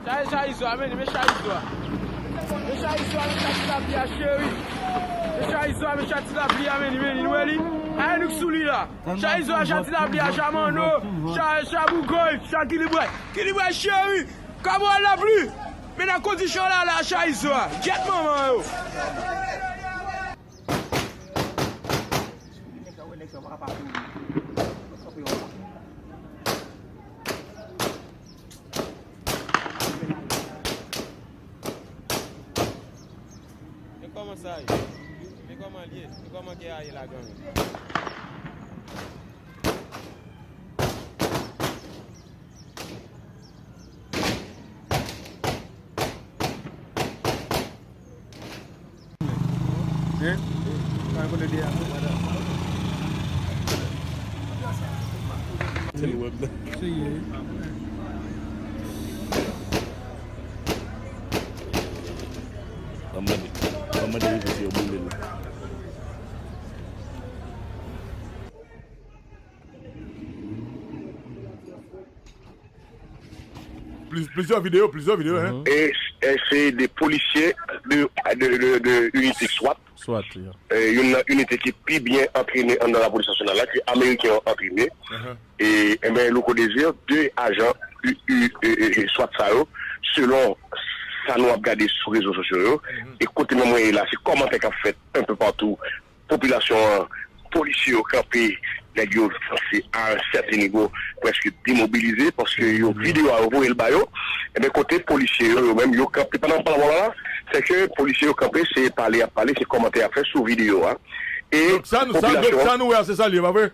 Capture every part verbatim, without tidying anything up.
Sa e chay izo a, men, men chay izo a. Men chay izo a, men chay ti lapli a, cheri. Men chay izo a, men chay ti lapli a, men, men, nou wè li. Ay, nou k sou li la. Chay izo a, chay ti lapli a, chay manno, chay, chay bougòy, chay kilibwè. Kilibwè, cheri. Kabwal lapli. Men nan kondisyon la, la, chay izo a. Gyèt manman yo. Men kòman sa ye? Men kòman l ye? Men kòman ke a ye la, gang? Ban m mande, ban m mande rive si yo boule l. Plizyè videyo, plizyè videyo, hein. E, e se de polisye de, de, de, de inite swat. Swat, yeah. E, youn nan inite ki pi byen antrene anndan lapolis nasyonal la, ke ameriken yo antrene. E, enben, Louko Désir, de ajan u, u, e, e, e, swat sa yo, selon sa nou ap gade sou rezo sosyo yo, e kote menm mwen ye la, se kòmantè k ap fèt un peu partout. Popilasyon an, polisye yo kanpe, nèg yo sanse à un certain niveau prèske demobilize, paske yo videyo a yo voye l ba yo. Enben, kote polisye yo, yo menm, yo kanpe. Pandan m pale avè w la, se ke polisye yo kanpe, se pale y ap pale, se kòmantè y ap fè sou videyo a. E donk, sa nou, sa, donk, popilasyon an, sa nou wè a, se sa l ye, pa vre?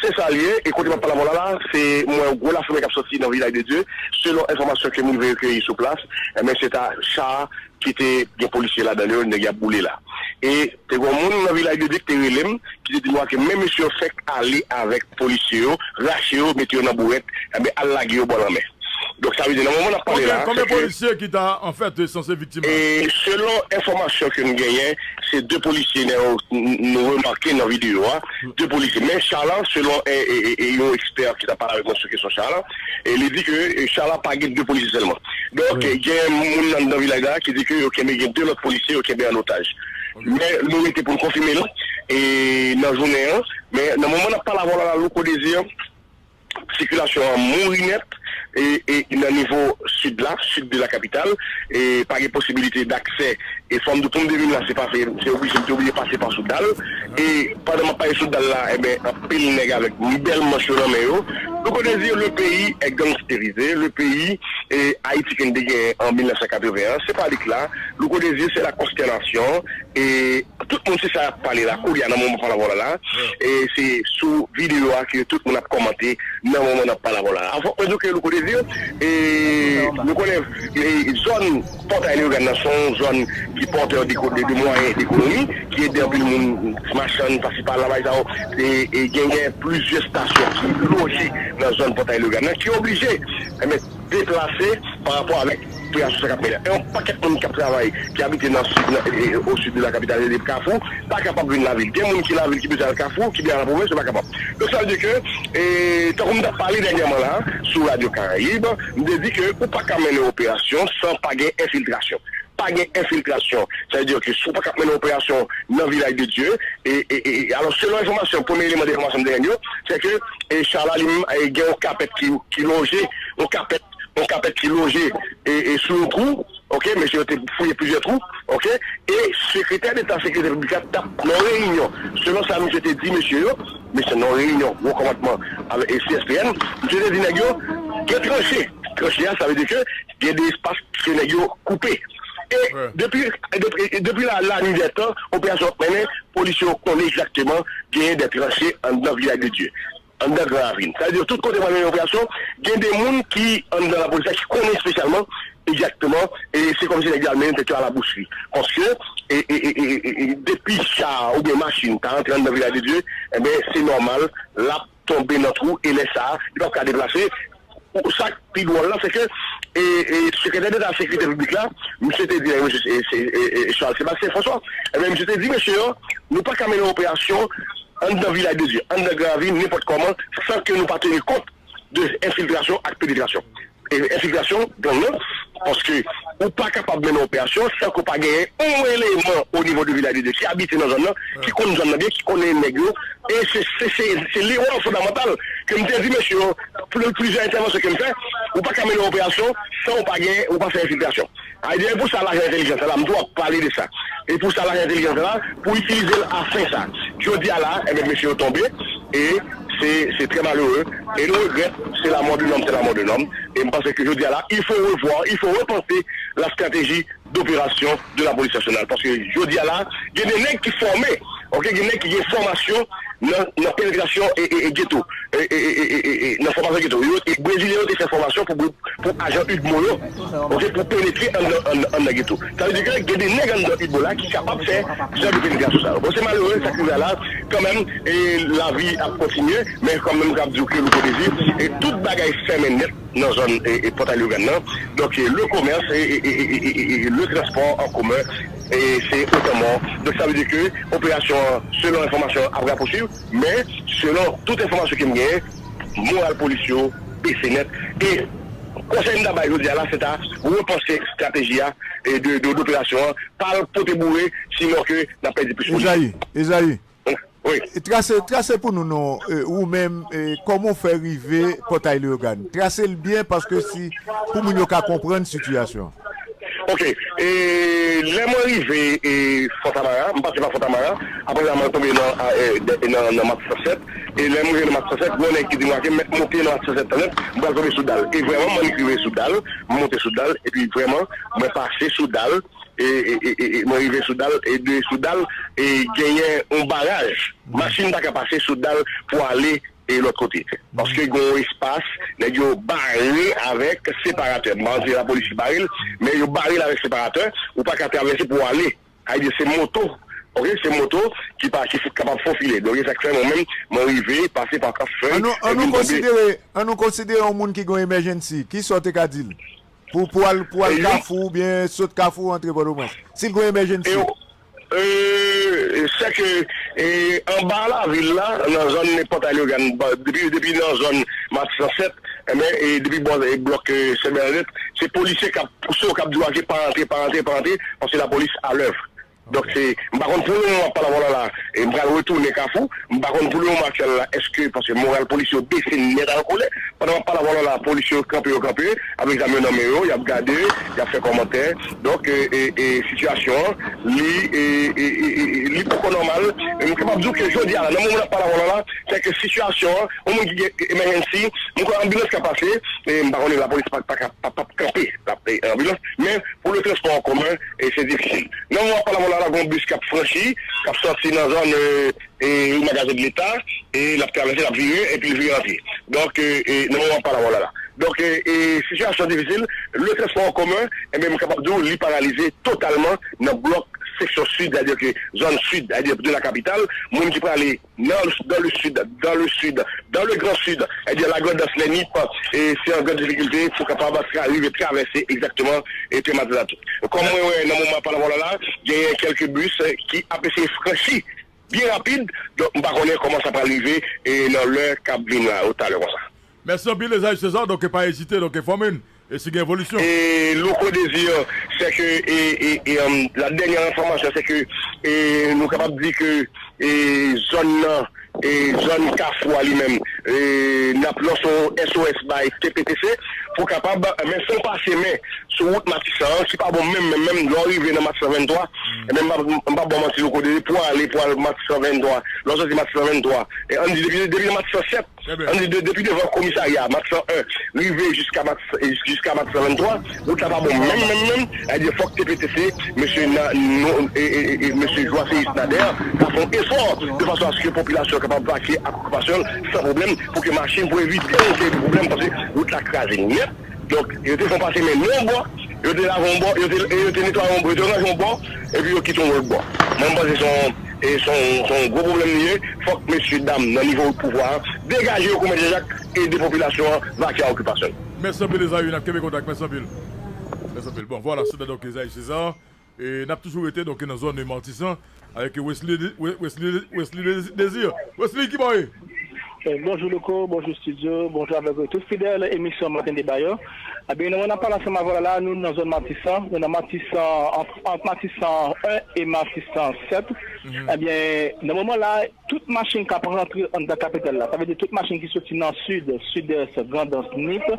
Se sa l ye, e kote m ap pale avè w la, la, se mwen yon gwo lafime k ap soti nan Vilaj de Dye, selon enfòmasyon ke m rive rekeyi sou plas, enben, se ta cha ki te gen polisye ladan l yo, nèg y ap boule la. E te gen yon moun nan Vilaj de Dye ki te rele m, ki te di m ke men mesye yo fèk ale avèk polisye yo, rache yo, mete yo nan bourèt, enben, al lage yo bò lanmè. Donk, sa vle di, nan moman n ap pale la, se ke... Konbyen, konbyen polisye ki ta, an fèt, sanse viktim la? E selon enfòmasyon ke m genyen, se de polisye nou, nou remake nan videyo a, de polisye. Men cha la, selon, e, e, e, e, yon ekspè ki ta pale avèk mwen sou kesyon cha la, e li di ke, e, cha la pa gen de polisye sèlman. Donk, gen moun anndan vilaj la ki di ke yo kenbe, gen de lòt polisye yo kenbe an otaj. Men nou rete pou n konfime l, e, nan jounen an. Men nan moman n ap pale avè w la, la, Louko Désir, sikilasyon an mouri nèt, e, e nan nivo sid la, sid de la kapital, e pa gen posibilite daksè. E fò m di w, pou m te vin la, se pa, se, se oblije, m te oblije pase pa sou dal. E pandan m ap pase sou dal la, enben, anpil nèg avèk bèl manch yo nan men yo. Louko Désir, le pays est gangstérisé, le pays, e Ayiti ke n te gen an mil nèf san katreven an, se pa li k la. Louko Désir, c'est la consternation, e tout moun se sa y ap pale la, koulye a nan moman pale avè w la, la, e se sou videyo a ke tout moun ap kòmante nan moman n ap pale avè w la. Fòk mwen di w ke Louko Désir, e nou konnen, e zòn Pòtay Leyogàn nan se yon zòn ki pòtè de, de, de mwayen dekonomi, ki ede anpil moun, machann, pase pa la, bay sa yo, e, e gen, gen plizyè estasyon ki loje nan zòn Pòtay Leyogàn nan, ki oblije, enben, deplase pa rapò avèk operasyon sa k ap mennen. E yon pakèt moun k ap travay, ki abite nan sid, nan, e, e, o sid de la kapital, e de Kafou, pa kapab vin lavil. Gen moun ki lavil, ki bezwen al Kafou, ki bezwen al pwovens, yo pa kapab. Donk, sa vle di ke, e, tankou m t ap pale dènyèman la, sou Radyo Karayib, m te di ke ou pa ka mennen operasyon san pa gen enfiltrasyon. Pa gen enfiltrasyon. Sa vle di ke si w pa ka mennen operasyon nan Vilaj de Dye, e, e, e, e, alò, selon enfòmasyon, premye eleman de enfòmasyon m te jwenn yo, se ke, e, cha la, li, e, gen yon kapèt ki, ki lonje, yon kapèt, yon kapèt ki lonje, e, e, sou yon twou, oke, mesye yo te fouye plizyè twou, oke, e sekretè deta sekirite piblik la t ap nan reyinyon. Selon sa misye te di mesye yo, mesye nan reyinyon, wo kòmandman avèk, e, C S P N, misye te di nèg yo, gen tranche. Tranche a, sa vle di ke gen de espas ke nèg yo koupe. E depi, depi, depi la, la nuit des temps, operasyon ap mennen, polisye yo konnen egzakteman genyen de tranche anndan Vilaj de Dye, anndan Gran Ravin. Sa vle di, tout kote mwen mennen operasyon, gen de moun ki anndan lapolis la ki konnen espesyalman, egzakteman, e se kòmsi nèg yo al mennen tèt yo a labouchri. Paske, e, e, depi cha oubyen machin ta rantre anndan Vilaj de Dye, enben, se nòmal, l ap tonbe nan twou, e lè sa a, li p ap ka deplase. Sa k pi dwòl la, se ke, e, e, sekretè deta sekirite piblik la, misye te di, e, mesye, e, se, e, e, Charles Sébastien François, ebyen, misye te di, mesye yo, nou pa ka mennen operasyon anndan Vilaj de Dye, anndan Gran Ravin, nenpòt kòman, san ke nou pa teni kont de enfiltrasyon ak penetrasyon. E, enfiltrasyon, gang nan, Paske ou pa kapab mennen operasyon san ke w pa genyen yon eleman o nivo de Vilaj de Dye ki abite nan zòn nan, ki konn zòn nan byen, ki konnen nèg yo. E se, se, se, se erè fondamantal ke m te di mesye yo, pli-, plizyè entèvansyon ke m fè, ou pa ka mennen operasyon san ou pa gen, ou pa fè enfiltrasyon. Sa vle di, e pou sa lajan entèlijans la, m tou ap pale de sa. E pou sa lajan entèlijans la, pou itilize l a fen sa. Jodi a la, enben, mesye yo tonbe, e se, se trè malere. E nou regrèt, c'est la mort d'un homme, c'est la mort d'un homme. E m panse ke jodi a la, il faut revoir, il faut repenser la stratégie d'opération de la police nationale. Paske jodi a la, gen de nèg ki fòme, ok, gen nèg ki gen fòmasyon nan, nan penetrasyon e, e, e geto, e, e, e, e, e, e, nan fòmasyon geto. Yo, e Brezilyen yo te fè fòmasyon pou, pou ajan UDMO yo, ok, pou penetre anndan, anndan, anndan geto. Sa vle di ke gen de nèg anndan UDMO la ki kapab fè jan de penetrasyon sa yo. Bon, se malere, sa k rive a la, kanmenm, e lavi ap kontinye, men kanmenm, m ap di w ke Louko Désir, e tout bagay fèmen nèt nan zòn, e, e Pòtay Leyogàn nan. Donk, e, le commerce e, e, e, e, e, e, e le transport en commun, e se autant mort. Donk, sa vle di ke operasyon an, selon enfòmasyon, ap rapousuiv, men selon tout enfòmasyon ke m genyen, moral polis yo bese nèt. E konsèy m ta bay jodi a la, se ta repanse estrateji a, e de, de, doperasyon an, pa l pote boure, sinon ke n ap pèdi plis moun. Ezayi, Ezayi, Wi. Trase, trase pou nou non, e, ou menm, e, kòman w fè rive Pòtay Leyogàn. Trase l byen paske si, pou moun yo ka konprann sitiyasyon an. Ok. E, lè mwen rive e, Fontamara, m pase pa Fontamara, apre sa mwen tonbe nan, a, e, de- nan, nan Mat san sèt. E lè m rive nan Mat san sèt, gen yon nèg ki di m, "Wake, mèt monte nan Mat san sèt, tande, m pral tonbe sou dal." E vrèman, mwen rive sou dal, m monte sou dal, epi vrèman, mwen pase sou dal, e, e, e, e, e mwen rive sou dal, e de sou dal, e genyen yon baraj. Machin pa ka pase sou dal pou ale e lòt kote. Paske gen yon espas, nèg yo bare avèk separatè. M pa di lapolis ki bare l, men yo bare l avèk separatè, ou pa ka travèse pou ale. Sa vle di se moto, ok, se moto ki pa, ki kapab fofile. Donk, e sa k fè mwen menm, mwen rive, pase pa Kap French, An nou, an nou konsidere, an nou konsidere yon moun ki gen yon emergency, kisa w te ka di l? Pou, pou al, pou al Kafou, oubyen sot Kafou, antre Pòtoprens. Si l gen yon emergency. E, sèke, e, anba lavil la, nan zòn Pòtay Leyogàn, depi, depi nan zòn Mat san sèt, enben, e depi bò, e blòk, e, Sent Bènadèt, se polisye k ap pouse w, k ap di w, "Wake, pa antre, pa antre, pa antre," paske lapolis alèv. Donk, se, m pa konn pou le moman m ap pale avè w la, la, e m pral retounen Kafou, m pa konn pou le moman aktyèl la, èske, paske moral polis yo bese nèt al kolè, pandan m ap pale avè w la, la, polis yo kanpe, yo kanpe, avèk zam yo nan men yo, y ap gade, y ap fè kòmantè. Donk, e, e, e, sitiyasyon an, li, e, e, e, e, e, li poko nòmal. E m kapab di w ke jodi a la, nan moman m ap pale avè w la, la, sèke sitiyasyon an, yon moun ki gen emergency, m kwè anbilans ka pase, e m pa konnen lapolis pa, pa, pa, pa kanpe, la, e, anbilans, men pou le transpò an komen, e se difisil. Nan moman m ap pale avè w la, la, gen yon bis k ap franchi, k ap sòti nan zòn, e, e, ri Magazen de Leta, e l ap travèse, l ap vire, epi l vire antre. Donk, e, e, nan moman m ap pale avè w la, la. Donk, e, e, sitiyasyon difisil, le transpò an komen, enben, m kapab di w, li paralize totalman nan blòk seksyon sid, sètadi ke zòn sid, sètadi de la kapital, moun ki prale nan, dans le sud, dans le sud, dans le grand sud, sètadi la Grandans, Lè Nip, e se an gran difikilte pou kapab tra, rive travèse egzakteman e Tèmatè la tou. Kòm mwen wè nan moman m ap pale avè w la, la, genyen kèlke bis, e, ki ap eseye franchi byen rapid. Donk, m pa konnen kòman sa pral rive e nan lè k ap vin la, ou talè konsa. Mèsi anpil, Esaü César. Donk, pa ezite, donk, enfòme n. E si gen evolisyon? E Louko Désir, sèke, e, e, e, um, la dènyè enfòmasyon, sèke, e, nou kapab di ke, e, zòn nan, e, zòn Kafou a li menm, e, n ap lanse yon S O S bay T P T C pou kapab, men, fè yon pase men sou wout Matisan an, ki pa bon menm, menm, menm, lè w rive nan Matisan venntwa, e menm, m pa, m pa ba w manti, Louko Désir, pou ale, pou al Matisan venntwa, lè w soti Matisan venntwa, e ann di, depi, depi nan Matisan sèt, ann di, de, depi devan komisarya, Matisan en, rive jiska Matisan, jiska Matisan venntwa, wout la pa bon menm, menm, menm, sètadi fòk T P T C, mesye, na, nou, e, e, e, e, mesye Joaseyis Nader, ta fè yon efò, de fason aske popilasyon kapab vakye ak okipasyon l san pwoblèm, pou ke machin, pou evite yon seri de pwoblèm, paske wout la kraze nèt. Donk, yo te fè yon pase men nan yon bò, yo te lave yon bò, yo te, e yo te netwaye yon bò, yo te ranje yon bò, epi yo kite yon lòt bò. Mwen, m panse se yon, e se yon, se yon gwo pwoblèm li ye. Fòk mesye dam nan nivo pouvwa a degaje yo kou mèt Jan Jak, ede popilasyon an vakye a okipasyon l. Mèsi anpil, Ezaü, n ap kenbe kontak. Mèsi anpil. Mèsi anpil. Bon, vwala, se te donk Ezaü César. E n ap toujou rete donk nan zòn Matisan avèk Wesley, Wesley, Wesley Désir. Wesley, ki bò w ye? Eh, bonjou Louko, bonjou studio, bonjou avèk tout fidèl emisyon Maten Deba yo. Ebyen, nou, n ap pale ansanm avè w la, nou nan zòn Matisan, nou nan Matisan, ant, ant Matisan en e Matisan sèt. Ebyen, nan moman la, tout machin k ap rantre anndan kapital la, sa vle di tout machin ki soti nan sid, sidès, Grandans, Nip,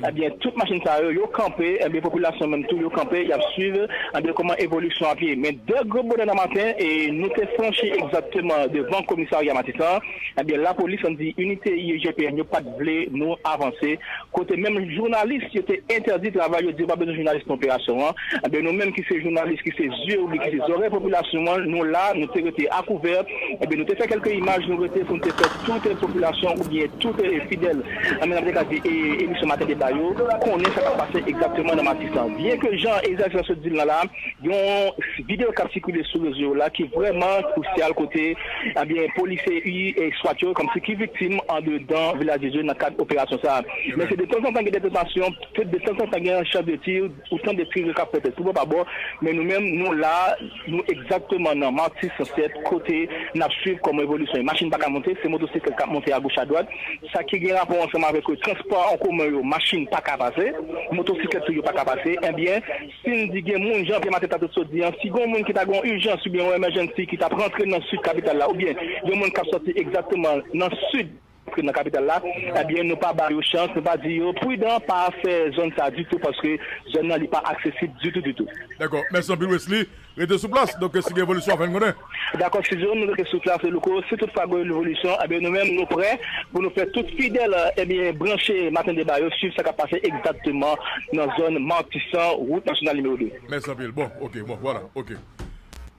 ebyen, tout machin sa yo, yo kanpe, ebyen, popilasyon menm tou, yo kanpe, y ap swiv, ebyen, kòman evolisyon ap ye. Men dè gwo bonè nan maten, e nou te franchi egzakteman devan komisarya Matisan, ebyen, lapolis, ann di inite I G P N yo pa t vle nou avanse. Kote menm jounalis, yo te entèdi travay, yo di yo pa bezwen jounalis nan operasyon an. Ebyen, nou menm ki se jounalis, ki se zye oubyen ki se zòrèy popilasyon an, nou la, nou te rete akouvè. Ebyen, nou te fè kèlke imaj, nou rete pou nou te fè tout popilasyon oubyen tout fidèl, ann di, emisyon Maten Deba yo, konnen sa k ap pase egzakteman nan Matisan. Byen ke jan Ezra Jean sot di l lan la, yon videyo k ap sikile sou rezo yo la ki vrèman kwisyal kote, ebyen, polisye I, e swat yo kòmsi ki viktim andedan Vilaj de Dye nan kad operasyon sa a. Men se de tanzantan gen de tantasyon, de tanzantan gen yon chans de tir, ou tande tir k ap fèt sou bò pa bò, men nou menm, nou la, nou egzakteman nan Matisan sèt, kote n ap swiv kòman evolisyon. Machin pa ka monte, se motosiklèt k ap monte agoch adwat. Sa ki gen rapò ansanm avèk, euh, transpò an komen yo, machin pa ka pase, motosiklèt tou yo pa ka pase. Ebyen, si n di gen moun, jan Pierre Martin ta sot di an, si gen moun ki ta gen yon ijans oubyen yon emèjènsi ki t ap rantre nan sid kapital la, oubyen gen moun k ap sòti egzakteman nan sid, rantre nan kapital la, ebyen, nou pa ba yo chans, nou pa di yo pridan, pa fè zòn sa ditou, paske zòn nan, li pa aksesib ditou, ditou. Dakò. Mèsi anpil, Wesley. Rete sou plas. Donk, si gen evolisyon, fè n konnen. Dakò, Studio, nou rete sou plas, Louko. Si toutfwa gen evolisyon, ebyen, nou menm, nou prè pou nou fè tout fidèl, ebyen, branche Maten Deba yo, swiv sa k ap pase egzakteman nan zòn Matisan, wout nasyonal nimewo de. Mèsi anpil. Bon, ok, bon, vwala, ok.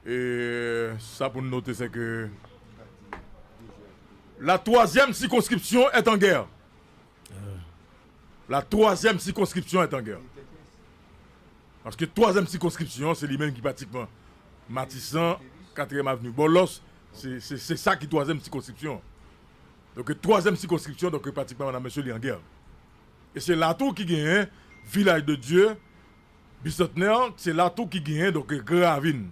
E sa pou n note, se ke la troisième circonscription est en guerre. La troisième circonscription est en guerre. Paske twazyèm sikonskripsyon an, se li menm ki pratikman Matisan, Katriyèm Avni, Bòlòs, se, se, se sa ki twazyèm sikonskripsyon an. Donk, twazyèm sikonskripsyon, donk, pratikman, medam, mesye, li an gè. E se la tou ki genyen Vilaj de Dye, Bisantnè, se la tou ki genyen, donk, Gran Ravin.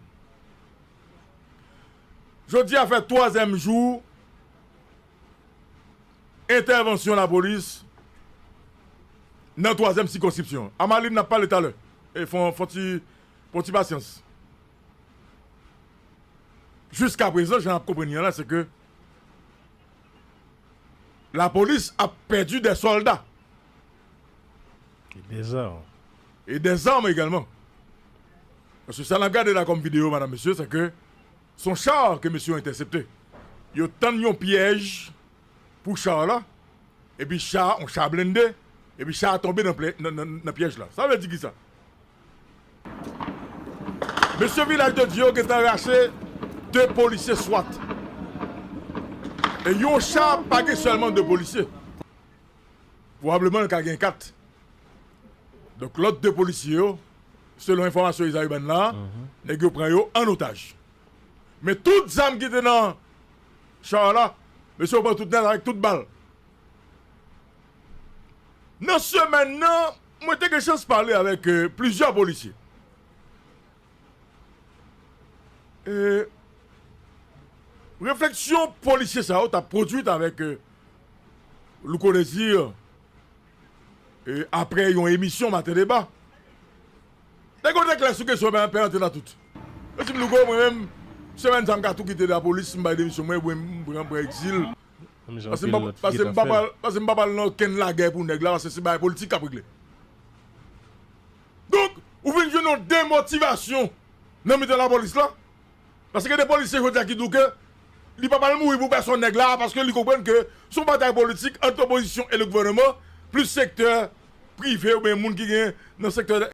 Jodi a fè twazyèm jou entèvansyon lapolis nan twazyèm sikonskripsyon. Amaline, n ap pale talè. E fon, fon ti, fon ti pasyans. Jiskaprezan, jan n ap konprann li an la, se ke lapolis ap pèdi de sòlda. E dèzam. E dèzam egalman. Paske sa n ap gade la kòm videyo, medam, mesye, se ke se yon cha ke mesye yo entèsepte. Yo tann yon pyèj pou cha la, epi cha, yon cha blende, epi cha a tonbe nan, nan, nan, nan pyèj la. Sa vle di kisa? Mesye Vilaj de Dye yo gentan rache de polisye swat. E yon cha pa gen sèlman de polisye. Pwobableman, l ka gen kat. Donk, lòt de polisye yo, selon enfòmasyon Esaü ban la, nèg yo pran yo an otaj. Men tout zam ki te nan cha la, mesye yo pran tout nèt avèk tout bal. Nan semèn nan, mwen te gen chans pale avèk, euh, plizyè polisye. E refleksyon polisye sa yo t ap pwodui avèk, euh, Louko Désir, e apre yon emisyon Maten Deba. Nèg yo te klè sou kesyon, men pè antre nan tout. Yo di m, Louko, mwen menm, semèn sa m ka tou kite lapolis, m bay demisyon mwen, mwen, m pran, pran egzil. Paske m pa, paske m pa pral, paske m pa pral nan okenn lagè pou nèg la, paske se bagay politik k ap regle. Donk, ou vin jwenn yon demotivasyon nan mitan lapolis la. Paske gen de polisye jodi a ki di w ke li pa pral mouri pou pèsonn nèg la, paske li konprann ke se yon batay politik ant opozisyon e le gouvènman, plis sektè prive oubyen moun ki gen nan sektè